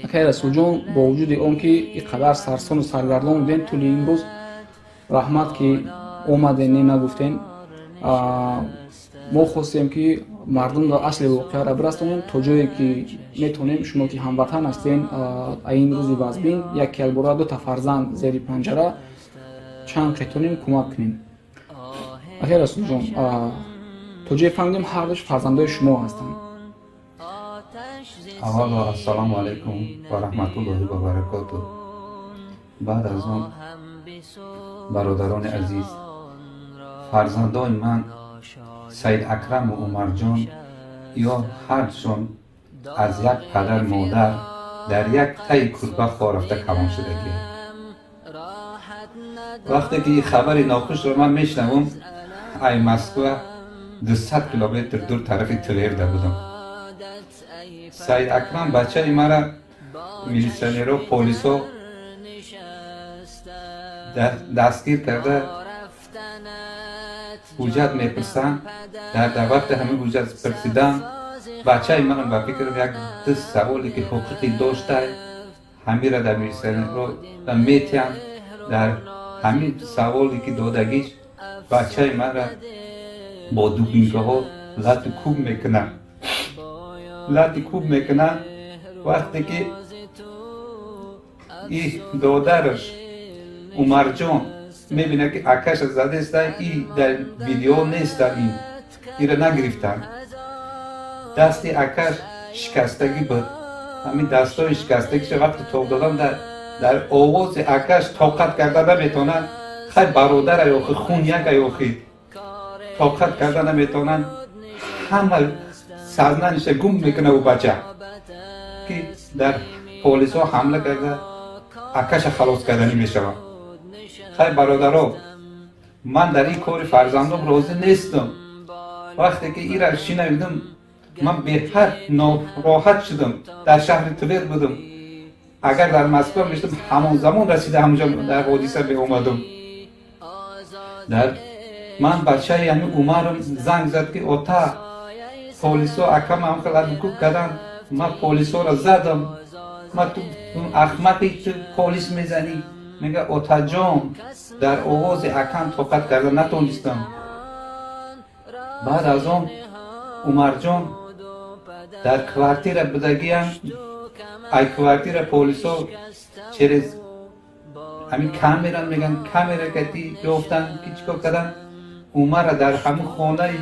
Акай Расулҷон, бо вуҷуди он ки ин қадар сарсону саргардон будем тӯли ин рӯз, раҳмат, ки омаден, не нагуфтен. Мо хостем, ки мардумро асли воқеаро бирасонем то ҷое ки метавонем. Шумо ки ҳамватан ҳастен, ин рӯзи вазбин як якбора дута фарзанд зери панҷара, чанд метавонем, кӯмак кунем. Акай Расулҷон, то ҷое фаҳмидем, ҳардуш фарзандои шумо ҳастанд. Аввало, ассалому алайкум ва раҳматуллоҳи ва баракоту. Баъд аз он, бародарони азиз, фарзандони ман Саид Акраму Умарҷон ё ҳардушон аз як падар модар дар як таи кӯрпа хор рафта калон шудагӣ. Вақте ки хабари нохушро ман мешунавам, ай Москва 200 километр дур, тарафи Тверда будам. Саид Акрам, бачаи мара, милитсионеро, полисо дастгир карда, ҳуҷҷат мепурсанд. Дар вақти ҳамин ҳуҷҷат пурсидан, бачаи манам, ба фикрам, як ду саволе ки ҳуқуқӣ доштай, ҳамира дар милитсионеро метиҳанд. Дар ҳамин саволе ки додагиш, бачаи мара бо дубинкаҳо лату кӯб мекунанд, лати кӯб мекунанд. Вақте ки и додараш Умарҷон мебинад, ки акаша задеста, и дар видео неста, ин ира нагирифтанд. Дасти акаш шикастагӣ буд. Ҳамин дастои шикастагиша вақти тоб додан, дар овози акаш тоқат карда наметавонанд. Хай, бародара ёхи, хун яка ёхи, тоқат карда наметавонанд. Ҳама сознаниша гум мекунад ӯ бача, ки дар полисҳо ҳамла карда, акаша халос карданӣ мешавад. Хай, бародаро, ман дар ин кори фарзандом розӣ нестам. Вақте ки ира шинавидам, ман беҳад нороҳат шудам. Дар шаҳри Твер будам. Агар дар Москва мешудам, ҳамон замон расида, ҳамонҷо дар ҳодиса меомадам. Дар ман бачаи ҳамин Умарам занг зад, ки ота, полисо акама ҳамхел кӯб карданд, ман полисоро задам. Ма ту ахмақи, ту полис мезанӣ? Мега: «Отаҷон, дар овози акам тоқат карда натонистам». Баъд аз он Умарҷон дар квартира будагиам, ай квартира полисо через ҳамин камера, меган, камера кати ёфтан, ки чӣ кор кардан. Умара дар ҳамин хонаи,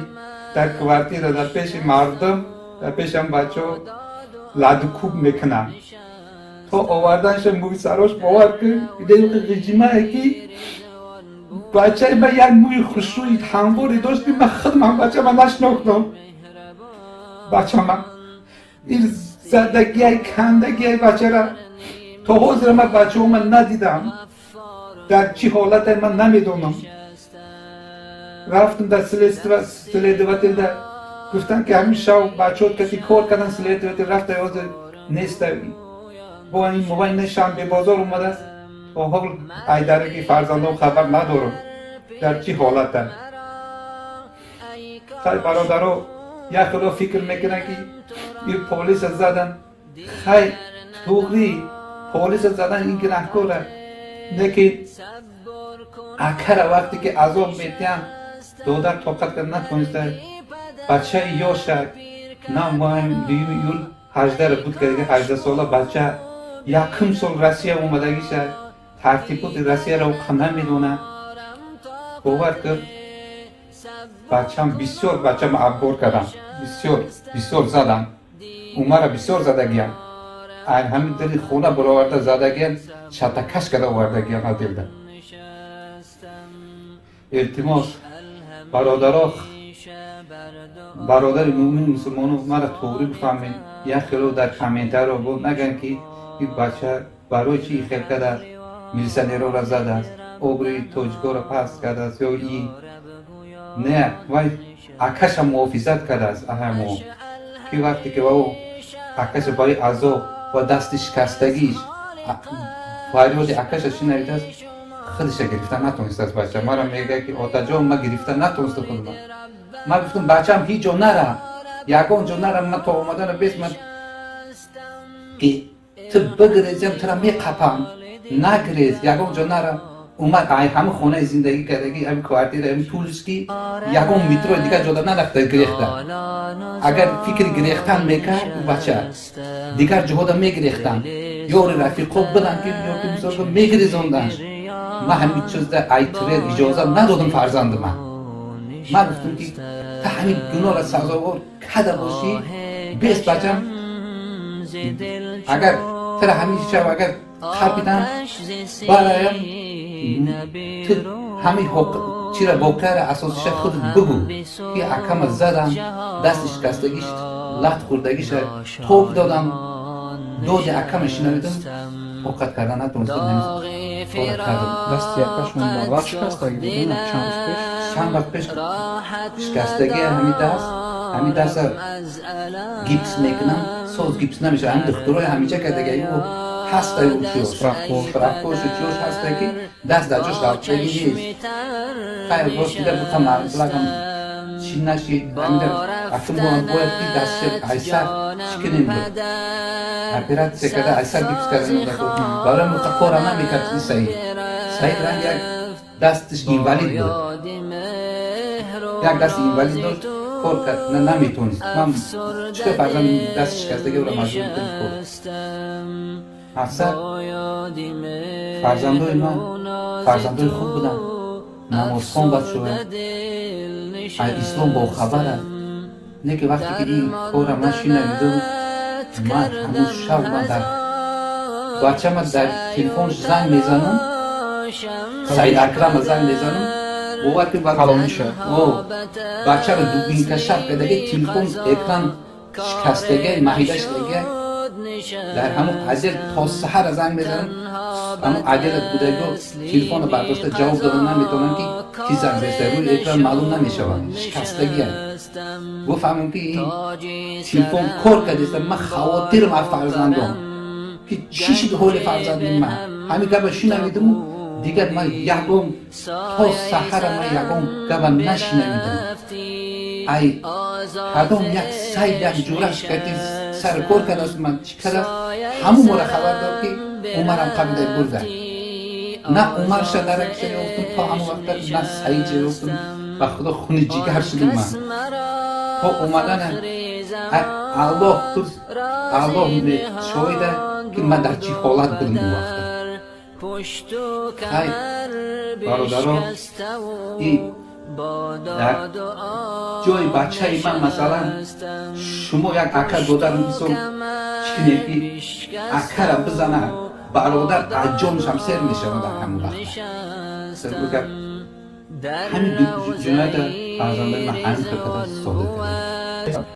дар квартира, дар пеши мардум, дар пеши ҳам бачаҳо ладукӯб мекунанд то оварданша мӯи сарош. Бовар кун, ғиҷимае ки бачаи ман як мӯи хушрӯи ҳамворе дошт, ки ман худам бачама нашинохтам. Бачама ин задагиай, кандагиай бачара то ҳозира ман бачаҳома надидам. Дар чӣ ҳолате, ман намедонам. Рафтам дар следователда, гуфтам, ки ҳамин шав бачаҳо кати кор кардан. Следователь рафта, ҳозир неста. Бо ин мобайни шанбе бозор омадааст. То ҳол айдараги фарзандом хабар надорам, дар чӣ ҳолата. Хай, бародаро, як хело фикр мекунанд, ки ин полиса задан. Хай, туғри, полиса задан, ин гунаҳкора. Лекин акара вақте ки азоб метиҳанд, додар тоқат карда натавониста. Бачаи ёша на моҳи 2 июл 18-ра буд кардаги, 18 сола бача, якум сол Россия омадагиша, тартиботи Россияро намедонад. Бовар кун, бачам бисёр, бачам абгор кардам, бисёр, бисёр задам. Умара бисёр задагиям. Ҳамин дили хона бароварда задагиям, шатакаш карда овардагиям отделда. Илтимос, бародаро, бародари муъмин мусулмоно, мара тоғрӣ бифаҳмед. Як хело дар комментарио бо наган, ки ин бача барои чӣ хел кардааст, милиционерора задааст, обрӯи тоҷикоро паст кардааст ё и не. Вай акаша муҳофизат кардааст. Аҳамо ки вақте ки ва акаша барои азоб ва дасти шикастагиш фарёди акаша шинавидааст, худша гирифта натонистааст. Бача мара мегӯяд, ки отаҷон, ма гирифта натонистам худма. Ман гуфтам: «Бачам, ҳеҷ ҷо нара, ягон ҷо нара, ман то омадана бес ман ки Ту бигрезиам, тура меқапам, нагрез, ягон ҷо нара. Умар ай ҳама хонаи зиндагӣ кардагӣ, ҳами квартира, ҳами Тульский, ягон метрои дигар ҷода нарафта гирехта. Агар фикри гирехтан мекард, бача дигар ҷоҳода мегирехтан, ёри рафиқо буданд, ки ёки мисол мегирезонданд. Ман ҳамин чизда айтвер иҷоза надодам фарзанди ман. Ман гуфтам, ки та ҳамин гуноҳра сазовор када бошӣ, бес, бачам, агар тара ҳамин шаб агар қапидан бараям, ту ҳамин чира, воқеара, асосиша худат бугӯ, ки акама задам, дасти шикастагиш, лат хӯрдагиша тоб додам. Доди акама шинавидам, тоқат кардан натонистам, кора кардам. Дасти акашон ба вақт шикастагӣ буд, на чанд рӯз пеш? Чанд вақт пеш шикастагӣ. Ҳамин даст, ҳамин даста гипс мекунам, соз гипс намешавад. Ҳамин духтурои ҳамиҷа кардаги ҳастаю чиёш, справкошу чиёш ҳаста, ки даст дар ҷош ғалтагӣ нест. Хайр, рост дига бута маблағам чӣ нашид. Ҳамида акун бояд ки дастша айсар чӣ кунем буд, оператсия карда, айсар гипс кардан. Барои муқа кора намекард. И Саид, Саид ранг як дасташ инвалид буд, як дасти инвалид дошт, кор кард наметонист. Ман чӣ фарзанд даст шикастагӣ ӯро маҷбур кардем кор. Мақсад, фарзандои ман фарзандои хуб буданд, намозхон бачаҳо, аз ислом бохабаранд. Не ки вақте ки ин кора ман шинавидам, ман ҳамун шаб ман дар бачама дар телефон занг мезанам, Саид Акрама занг мезанам, бовар кун. Калониша. Бачаро дубинка шаб кардаги, телефон экран шикастага, маҳида шудага. Дар ҳамун азел то саҳара занг мезанам, ҳамун адела будаго телефонро бардошта ҷавоб дода наметавонам, ки ки занг заста, рӯи экран маълум намешавад, шикастагия. Гуфаҳмам, ки ин телефон кор кардеста. Ман хавотирам аз фарзандом, ки чӣ шуд ҳоли фарзанди ман. Ҳамин гапа шунавидиму дигар ман ягон то саҳара ман ягон гапа нашунавидам. Ай кадом як сайд, як ҷураш карди, сар кор кардааст, ман чӣ кардааст, ҳамун мора хабар дод, ки Умарам қабида бурда. На Умарша даракша ёфтум то ҳамон вақта, на Саидша ёфтум. Ба Худо, хуни ҷигар шудим ман то омадана. Аллоҳ, Аллоҳ шоҳида, ки ман дар чӣ ҳолат будам он вақта. Хай, бародаро, и дар ҷои бачаи ман, масалан, шумо як ака додар, мисол, чӣ кунед, ки акара бизана бародар, аз ҷонашам сер мешавад дар ҳамон вақта. Ҳамин ҷиноята фарзандаи ман ҳамин хел содир кардем.